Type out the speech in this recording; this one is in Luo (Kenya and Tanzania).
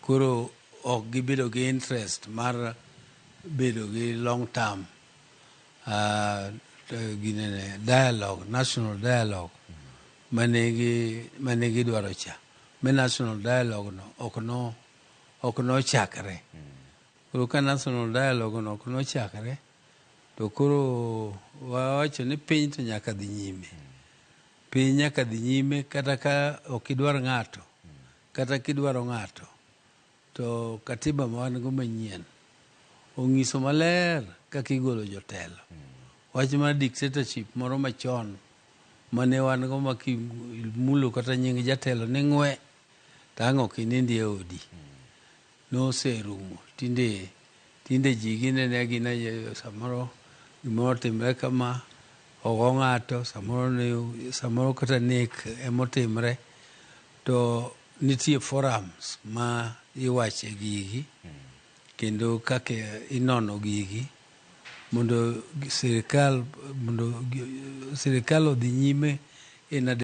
Koro ok gibedo gi interest mar bedo gi long term ginene dialogue, national dialogue mane gidwaro cha. Me national dialogue no ok nochakre. Koro ka national dialogue no ok nochakre, to koro wawacho ni piny to nyaka dhi nyime. Piny nyaka dhi nyime kata ka ok idwar ng'ato, kata kidwaro ng'ato, to katiba ma wan go manyien ong'iso maler kaka igolo jotelo. Wach mar dictatorship moro machon mane wan go ma kimulo kata nying jatelo ni ng'we to ang' ok inindi e odi. Noserumo. Tinde ji ginene agina samoro gimoro otimre kama, ogo ng'ato, samoro kata nek emotimre. To nitie forums ma iwache gigi kendo kaka inono gigi mondo sirikal odhi nyime in.